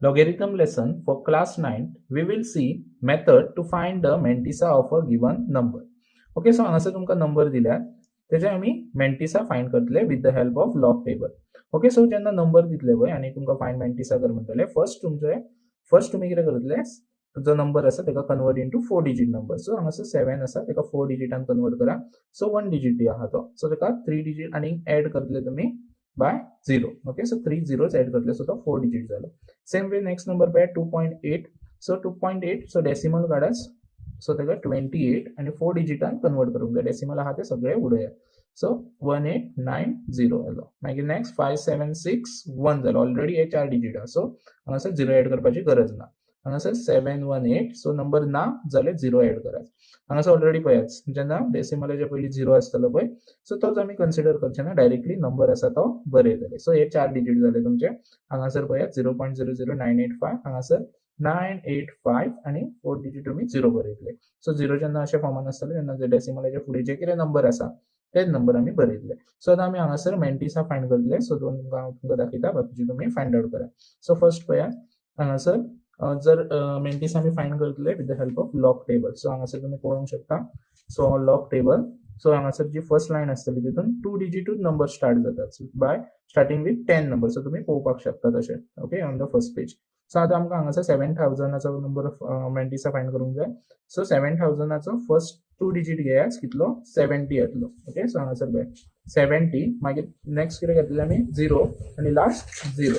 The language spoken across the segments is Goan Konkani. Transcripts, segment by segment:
Logarithm lesson for class 9, we will see method to find the mantissa of a given number. Okay, so हांगासर तुमकां नंबर दिल्यात तेजे आमी मेंटिसा फायंड करतले with the help of log table. Okay, so जेन्ना नंबर दितले पळय आनी तुमकां फायंड मेंटिसा कर म्हणटले, फर्स्ट तुमी कितें करतले, जो नंबर आसा तेका convert into 4 digit number. So हांगासर 7 आसा तेका 4 डिजिटान कन्वर्ट करा. सो 1 डिजीट आहा तो, सो तेका 3 डिजीट आनी एड करतले तुमी by 0. Okay, so 3 zeros add करतले, सो तो 4 डिजीट जालो. सेम वे नेक्स्ट नंबर पळय 2.8. सो 2.8, सो डेसिमल काडाच, सो तेका 28 आनी 4 डिजिटान कन्वर्ट करूंक जाय. डेसिमल आहा ते सगळे उडोवया. सो 1890 जालो. मागीर नेक्स्ट 5761 जालो. ऑलरेडी हे 4 डिजीट आहा, सो हांगासर 0 एड करपाची गरज ना. हांगासर 718, सो नंबर ना जाल्यार 0 एड करात. हांगासर ऑलरेडी पळयात जेन्ना डेसिमलाच्या पयलीं 0 आसतलो पळय, सो तोच आमी कन्सिडर करचे ना, डायरेक्टली नंबर आसा तो बरयतले. सो हे 4 डिजीट जाले तुमचे. हांगासर पळयात 0.00985, हांगासर 985 आनी 4 डिजीट तुमी 0 बरयतले. सो 0 जेन्ना अशा फॉर्मान आसतले तेन्ना डेसिमलाच्या फुडें जे कितें नंबर आसा तेच नंबर आमी बरयतले. सो आतां आमी हांगासर मेंटिसा फायंड करतले. सो दोन हांव तुमकां दाखयता, बाकीचे तुमी फायंड आवट करा. सो फर्स्ट पळयात हांगासर जर मेंटिसा आमी फायंड करतले with the help of log table. So हांगासर तुमी पळोवंक शकता. सो लॉग टेबल, सो हांगासर जी फर्स्ट लायन आसतली तितून 2 डिजिटूच नंबर स्टार्ट जातात by starting with 10 number. So तुमी पळोवपाक शकता तशें. Okay, on the first page. So आतां आमकां हांगासर 7000 नंबर मेंटिसा फायंड करूंक जाय. सो 7000 फर्स्ट 2 डिजीट घेयात, कितलो 70 येतलो. ओके, सो हांगासर पळय 70, मागीर नेक्स्ट कितें घेतले आमी 0 आनी लास्ट 0.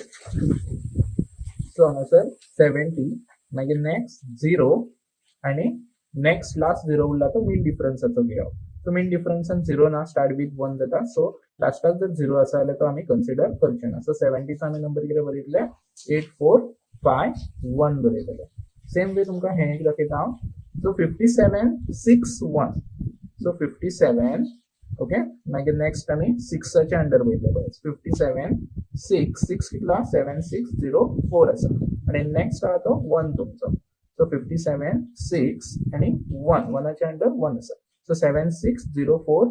सो हांगासर 70, मागीर नेक्स्ट 0 आनी नेक्स्ट लास्ट 0 उरला तो मीन डिफरन्साचो घेवप. सो मीन डिफरन्सान 0 ना, स्टार्ट विथ 1 जाता. सो लास्टाक जर 0 आसा जाल्यार तो आमी कन्सिडर करचे ना. सो 70चो आमी नंबर कितें बरयतले 8451 बरयतले. सेम वे तुमकां हें एक दाखयता हांव. So 5761, so 57. ओके, मागीर नेक्स्ट आमी 6च्या अंडर बरयतले पळय 57 6 6 कितलो 7604 आसा आनी नेक्स्ट आहा तो 1 तुमचो. सो 57 6 आनी 1, 1च्या अंडर 1 आसा. So 7604,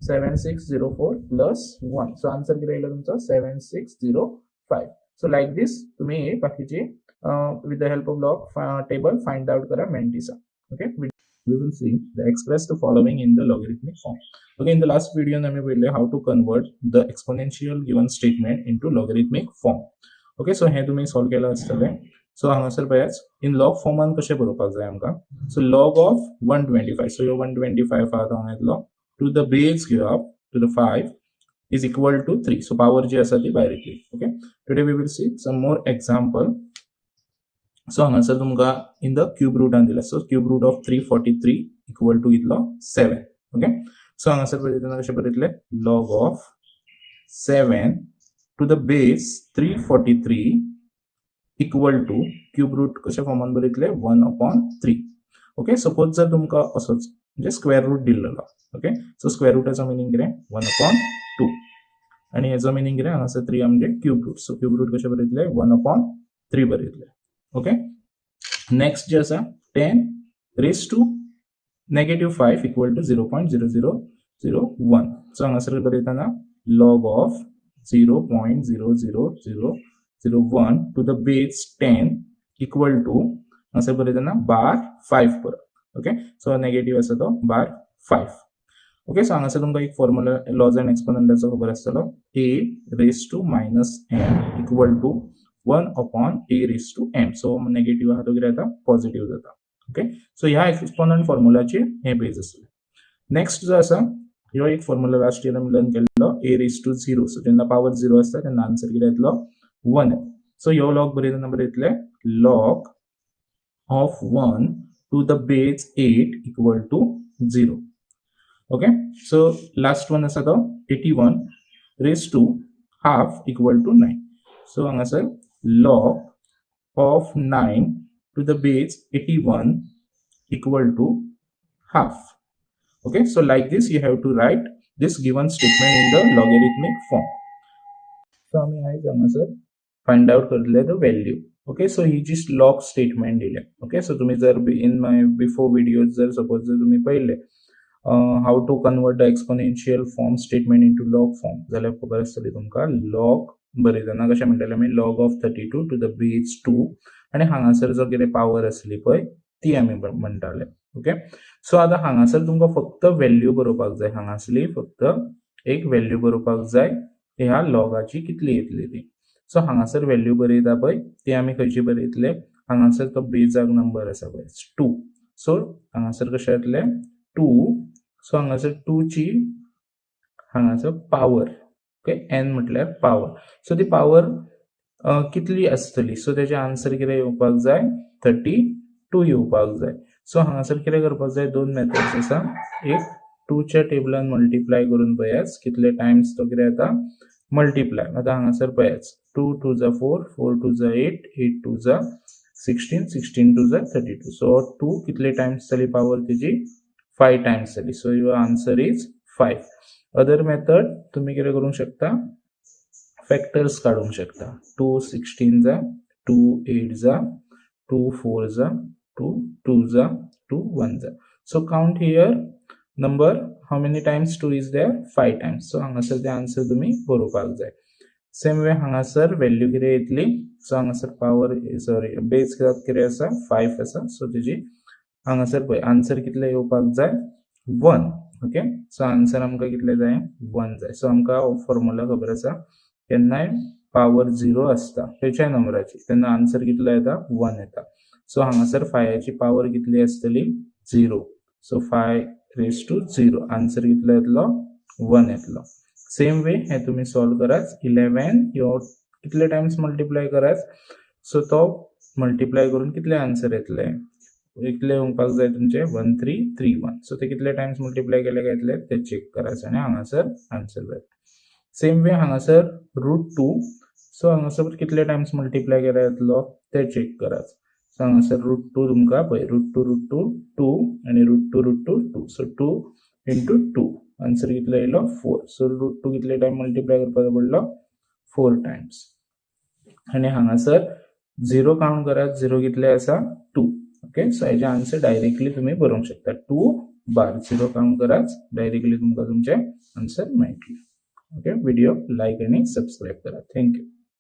7604 plus 1. सो आन्सर कितें येयलो तुमचो 7605. सो लायक दीस तुमी बाकीची with the help of log table find out करा mantissa. Okay, we will see the express the following in the logarithmic form. Okay, in the last video आमी पळयलें how to convert the exponential given statement into logarithmic form. Okay, so हें तुमी सॉल्व केलां आसतलें. सो हांगासर पळयात इन लॉग फॉर्मान कशें बरोवपाक जाय आमकां. सो लॉग ऑफ 125, सो ह्यो 125 आहा तो हांगा येतलो, टू the base घेवप to the 5 is equal to 3. So power जी आसा ती भायर येतली. Okay, today we will see some more example. So हांगासर तुमकां इन the cube रुटान दिला. So cube root of 343 equal to कितलो 7. ओके, सो हांगासर बरयतना कशें बरयतले log of 7 to the base 343 equal to cube root कशा फॉर्मान बरयतले 1/3. ओके, सपोज जर तुमकां असोच म्हणजे स्क्वेअर रूट दिल्लो. ओके, सो स्क्वेअर रुटाचो मिनींग कितें 1/2 आनी हेजो मिनींग कितें हांगासर 3 म्हणजे cube root. So cube root कशें बरयतले 1/3 बरयतले. ओके, नेक्स्ट जे आसा 10 raise to -5 equal to 0.0001. So हांगासर बरयतना log of 0.00001 to the base 10 equal to हांगासर बरयतना बार 5 परत. ओके, सो नेगेटीव आसा तो बार 5. ओके, सो हांगासर तुमकां एक फॉर्मुला लॉज अँड एक्सपोनंटाचो खबर आसतलो, a raise to -m equal to 1/a raise to m. So negative आहा तो कितें जाता पॉझिटिव्ह जाता. ओके, सो ह्या एक्सपोनंट फॉर्मुलाचेर हें बेज आसलें. नेक्स्ट जो आसा ह्यो एक फॉर्मुला लास्ट इयर आमी लर्न केल्लो, a raise to 0. सो जेन्ना पावर 0 आसता तेन्ना आन्सर कितें येतलो 1. सो ह्यो लॉग बरयतना बरयतले log of 1 to the base 8 equal to 0. Okay, so last one आसा तो 81 raise to half equal to 9. So हांगासर log of 9 to the base 81 equal to half. Okay, so like this you have to write this given statement in the logarithmic form. So आमी आयज हांगासर फायंड आवट करतले the value. Okay, सो ही जी लॉग स्टेटमेंट दिल्या. ओके, सो तुमी जर इन my before videos जर सपोज जर तुमी पळयले how to convert the exponential form statement into log form जाल्यार खबर आसतली तुमकां लॉग बरयतना कशें म्हणटले आमी log of 32 to the base 2 आनी हांगासर जो कितें पावर आसली पळय ती आमी म्हणटाले. ओके, सो आतां हांगासर तुमकां फक्त व्हॅल्यू बरोवपाक जाय, हांगासली फक्त एक व्हॅल्यू बरोवपाक जाय ह्या लॉगाची कितली येतली ती. सो हांगासर व्हॅल्यू बरयता पळय ती आमी खंयची बरयतले, हांगासर तो बेजाक नंबर आसा पळय 2. सो हांगासर कशें येतलें 2. सो हांगासर 2 ची हांगासर पावर, ओके एन म्हटल्यार पावर. सो ती पावर कितली आसतली, सो तेजें आन्सर कितें येवपाक जाय 32 येवपाक जाय. सो हांगासर कितें करपाक जाय, दोन मेथड्स आसा. एक 2च्या टेबलान मल्टिप्लाय करून पळयात कितले टायम्स तो कितें येता मल्टिप्लाय. आतां हांगासर पळयात 2 2 जा 4, 4 2 जा 8, 8 2 जा 16, 16 2 जा 32. सो 2 कितले टायम्स जाली पावर तेजी 5 टायम्स जाली. So your answer is 5. Other method तुम्ही कितें करूंक शकता, फॅक्टर्स काडूंक शकता. 2 16 जा 2 8 जा 2 4 जा 2 2 जा 2 1 जा. So count here number, how many times 2 is there, 5 times. So हांगासर ते आन्सर तुमी बरोवपाक जाय. सेम वे हांगासर व्हॅल्यू कितें येतली, सो हांगासर पावर सॉरी बेज कितें आसा 5 आसा. सो तेजी हांगासर पळय आन्सर कितले येवपाक जाय 1. ओके, सो आन्सर आमकां कितले जाय 1 जाय. सो आमकां फॉर्मुला खबर आसा, केन्नाय पावर 0 आसता खंयच्याय नंबराची तेन्ना आन्सर कितलो येता 1 येता. सो हांगासर 5ची पावर कितली आसतली 0. सो 5 रेज टू 0 आन्सर कितलो येतलो 1 येतलो. सेम वे हे तुमी सॉल्व करात 11 यो कितले टायम्स मल्टिप्लाय करात, सो तो मल्टिप्लाय करून कितले आन्सर येतले, इतले येवपाक जाय तुमचे 1331. सो ते कितले टायम्स मल्टिप्लाय केले काय येतले ते चेक करायचे आनी हांगासर आन्सर मेळटा. सेम वे हांगासर √2. सो हांगासर कितले टायम्स मल्टिप्लाय केल्यार येतलो ते चेक करात. सो हांगासर √2 तुमकां पळय √2 √2 2 आनी √2 √2 2. सो 2 इंटू 2 आन्सर कितलो येयलो 4. सो √2 कितले टायम मल्टिप्लाय करपाचो पडलो 4 टायम्स. आनी हांगासर 0 काउंट करात, 0 कितले आसा 2. ओके, सो हेजे आन्सर डायरेक्टली तुमी बरोवंक शकता 2 बार 0 काउंट करात, डायरेक्टली तुमकां तुमचें आन्सर मेळटलें. ओके, व्हिडिओ लायक आनी सबस्क्रायब करात. Thank you.